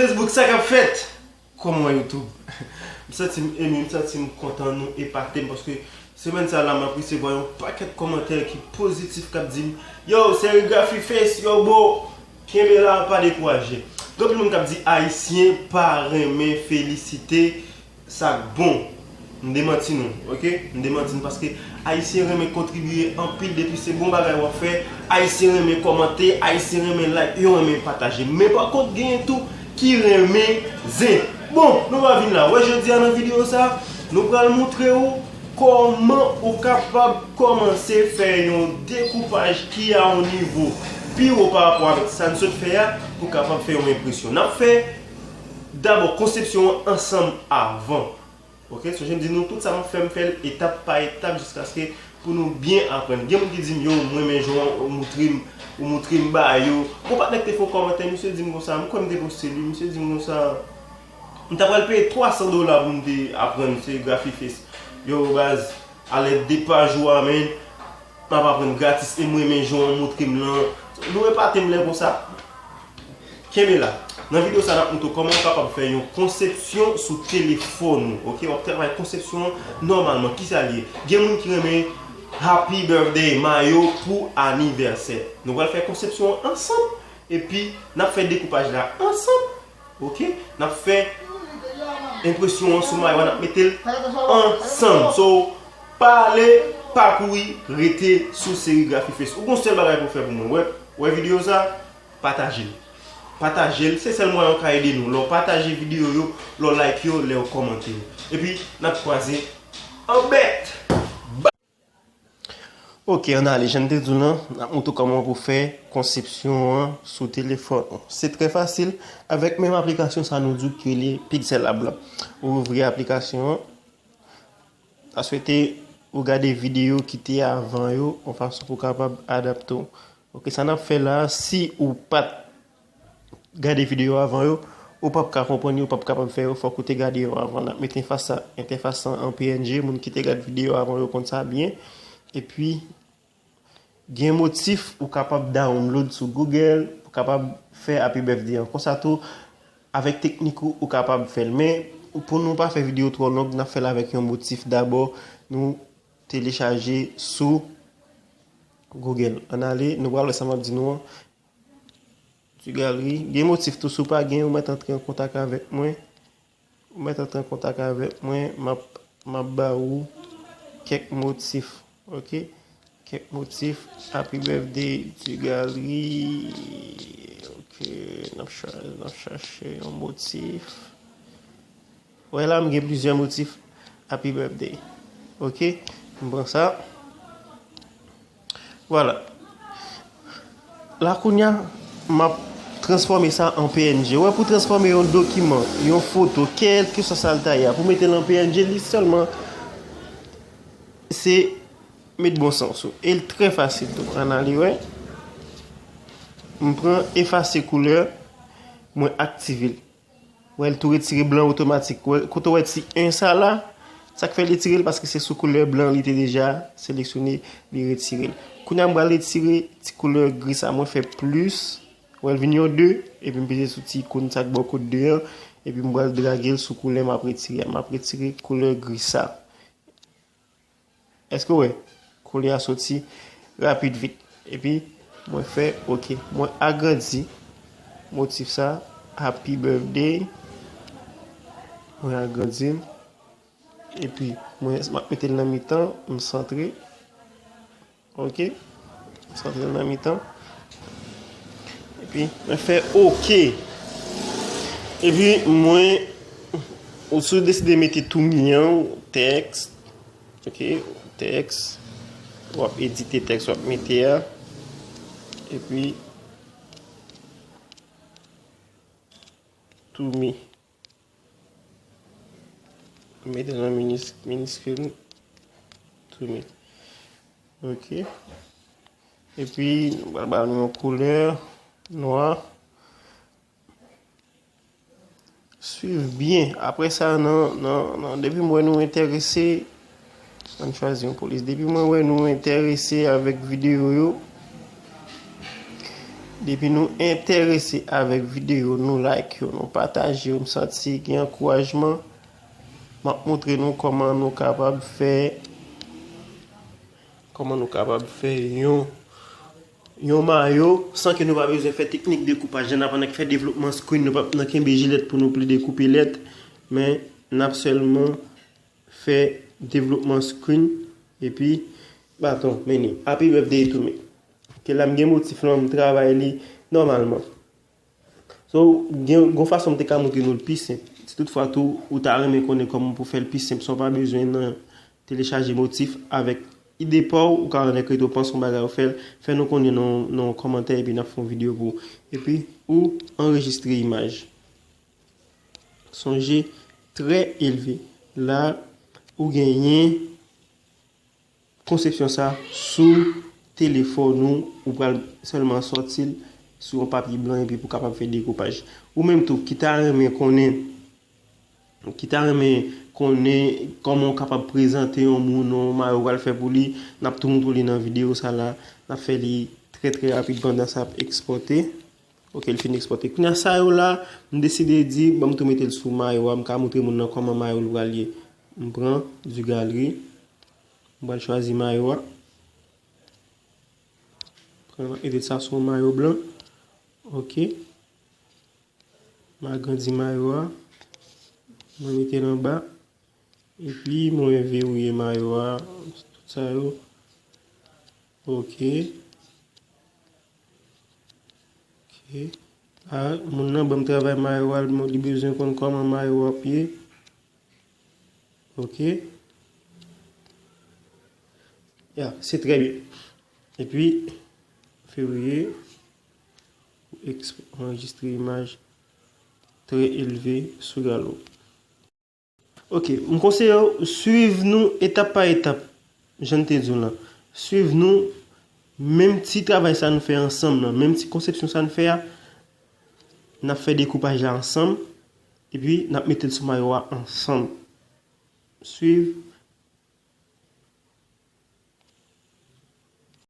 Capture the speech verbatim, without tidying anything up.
Facebook, sa k ap fèt? Kòman YouTube? M santi m emi, m santi m kontan, nou epate m, paske semèn sa la, m ap resevwa yon pakèt kòmantè ki pozitif, k ap di m, yo, serigrafi face, yo, bro, kenbe la, pa dekouraje. Gen anpil moun k ap di Ayisyen pa renmen felisite sa k bon. M demanti nou, oke? M demanti nou, paske Ayisyen renmen kontribye anpil. Depi se bon bagay w ap fè, Ayisyen renmen kòmante, Ayisyen renmen like, yo renmen pataje. Men pa kont, genyen tou ki renmen zen. Bon, nou va vin la. Wè, jodi a nan videyo sa, nou pral montre w kòman ou kapab kòmanse fè yon dekoupaj ki a yon nivo pi wo pa rapò avèk sa n sot fè a, pou kapab fè yon enpresyon. N ap fè dabò konsepsyon an ansanm avan. Oke, sonje m di nou, tout sa m ap fè, m fè l etap pa etap jiskaske pou nou byen aprann. Gen moun ki di m, yo, m renmen jan w moutre m, ou moutre m ba yo. Gon patnè ki te fè yon kòmantè, misye di m konsa, m kwè m te poste li, misye di m konsa, m ta pral peye twa san dola pou m te aprann serigrafi face. Yo, baz, alèd de paj ou a, men, m ap aprann gratis e m renmen jan w moutre m lan. Nou epate m lè konsa. Kenbe la. Nan videyo sa, n ap montre w kòman w kapab fè yon konsepsyon sou telefòn ou. Oke, w ap travay konsepsyon an nòmalman. Kisa l ye? Gen moun ki renmen Happy Birthday, mayo pou anivèsè. Nou pral fè konsepsyon an ansanm, epi n ap fè dekoupaj la ansanm. Oke? N ap fè enpresyon an sou mayo a, n ap mete l ansanm. So, pa ale, pa kouri, rete sou serigrafi face. Ou gon sèl bagay pou w fè pou mwen. Wè, wè videyo sa? Pataje l. Pataje l, se sèl mwayen w ka ede nou. Lè w pataje videyo yo, lè w like yo, lè w kòmante yo. Epi, n ap kwaze an bèt. Oke, ann ale, jan m te di w lan, n ap montre w kòman pou fè konsepsyon an sou telefòn ou. Se trè fasil, avèk menm aplikasyon sa nou di w ki rele Pixel Lab la. Ou ouvri aplikasyon an. Aswete ou gade videyo ki te avan yo, yon fason pou w kapab adapte w. Oke, sa n ap fè la, si ou pa t gade videyo avan yo, ou p ap ka konprann yo, ou p ap kapab fè yo, fòk ou te gade yo avan. N ap mete entèfas sa, entèfas lan an P N G, moun ki te gad videyo avan yo konn sa byen. Epi, gen motif ou kapab download sou Google, ou kapab fè Happy Birthday an. Konsa tou, avèk teknik ou, ou kapab fè l. Men, pou nou pa fè videyo twò long, n ap fè l avèk yon motif dabò. Nou telechaje sou Google. Ann ale, nou pral wè sa m ap di nou an. Ti galri. Gen motif tou, si w pa gen, ou mèt antre an kontak avèk mwen. Ou mèt antre an kontak avèk mwen, m ap, m ap ba ou kèk motif, oke? Kèk motif, Happy Birthday, ti galri, oke, n ap cha-, n ap chache yon motif. Wè la, m gen plizyè motif Happy Birthday. Oke, m pran sa. Vwala. La kounye a, m ap transfòme sa an P N G. Wè, pou transfòme yon dokiman, yon foto, kèlkeswa sa l ta ye a, pou mete l an P N G, li sèlman, se met bon sans ou. E l trè fasil tou. Ann ale wè. M pran efase koulè, mwen aktive l. Wè, l tou retire blan otomatik. Wè, kote w wè ti en sa la, sa k fè l retire l, paske se sou koulè blan li te deja seleksyone, li retire l. Kounye a, m pral retire ti koulè gri sa, mwen fè plis. Wè, l vin yon de, epi m peze sou ti ikòn sa k bò kot de an, epi m pral drage l sou koulè m ap retire a. M ap retire koulè gri sa. Èske w wè? Koulè a soti rapid vit. Epi, mwen fè oke. Mwen agrandi motif sa, Happy Birthday. Mwen agrandi l. Epi, mwen, m ap mete l nan mitan, m santre. Oke? M santre l nan mitan. Epi, mwen fè oke. Epi, mwen, ou si w deside mete tou mi an, tèks, oke, tèks, w ap edite tèks w ap mete a, epi to me. Mete nan minis-, miniskil, to me. Oke. Epi, nou pral ba nou yon koulè nwa. Swiv byen. Apre sa, nan, nan, nan, depi m wè nou enterese, ann chwazi yon polis. Depi mwen wè nou enterese avèk videyo yo, Depi nou enterese avèk videyo, nou like yo, nou pataje yo, m santi gen ankourajman. M ap montre nou kòman nou kapab fè, kòman nou kapab fè yon, yon mayo san ke nou pa bezwen fè teknik dekoupaj. Jan n aprann ak fè devlopman screen, nou p ap nan kenbe jilèt pou nou plede koupe lèt, men n ap sèlman fè devlopman screen epi baton, mennen. Happy birthday to me. Ke la m gen motif lan, m travay li nòmalman. So, gen yon fason m te ka montre nou l pi senp. Si toutfwa tou, ou ta renmen konnen kòman pou fè l pi senp, san w pa bezwen nan telechaje motif avèk ide pa w, ou ka rann èkrito panse yon bagay ou fè l, fè nou konnen nan, nan yon kòmantè epi n ap fè yon videyo pou ou. Epi, ou anrejistre imaj. Sonje, trè elve. La, ou genyen konsepsyon sa sou telefòn ou, ou pral sèlman sòti l sou yon papye blan epi pou kapab fè dekoupaj. Ou menm tou ki ta renmen konnen, ki ta renmen konnen kòman w kapab prezante yon moun yon mayo w pral fè pou li, n ap tou montre w li nan videyo sa la, n ap fè li trè trè rapid pandan sa ap ekspòte. Ok, l fin ekspòte. Kounye a sa yo la, m deside di, ban m tou mete l sou mayo a, m ka montre moun nan kòman mayo l pral ye. M pran du galerie, m pral chwazi mayo a. Pran, mete sa sou yon mayo blan. Ok. M agrandi mayo a. Mwen mete l anba. Epi mwen verrouye mayo a. Tout sa yo. Ok. Ok. A, moun nan ban m travay mayo a, li bezwen konn kòman mayo a ap ye. Ok. Ya, se trè byen. Epi, fevriye, ou eks-, anrejistre imaj trè elve sou galo. Ok, m konseye w swiv nou etap pa etap, jan n te di w lan. Swiv nou, menm ti travay sa nou fè ansanm lan, menm ti konsepsyon sa nou fè a, n ap fè dekoupaj la ansanm, epi n ap mete l sou mayo a ansanm. Swiv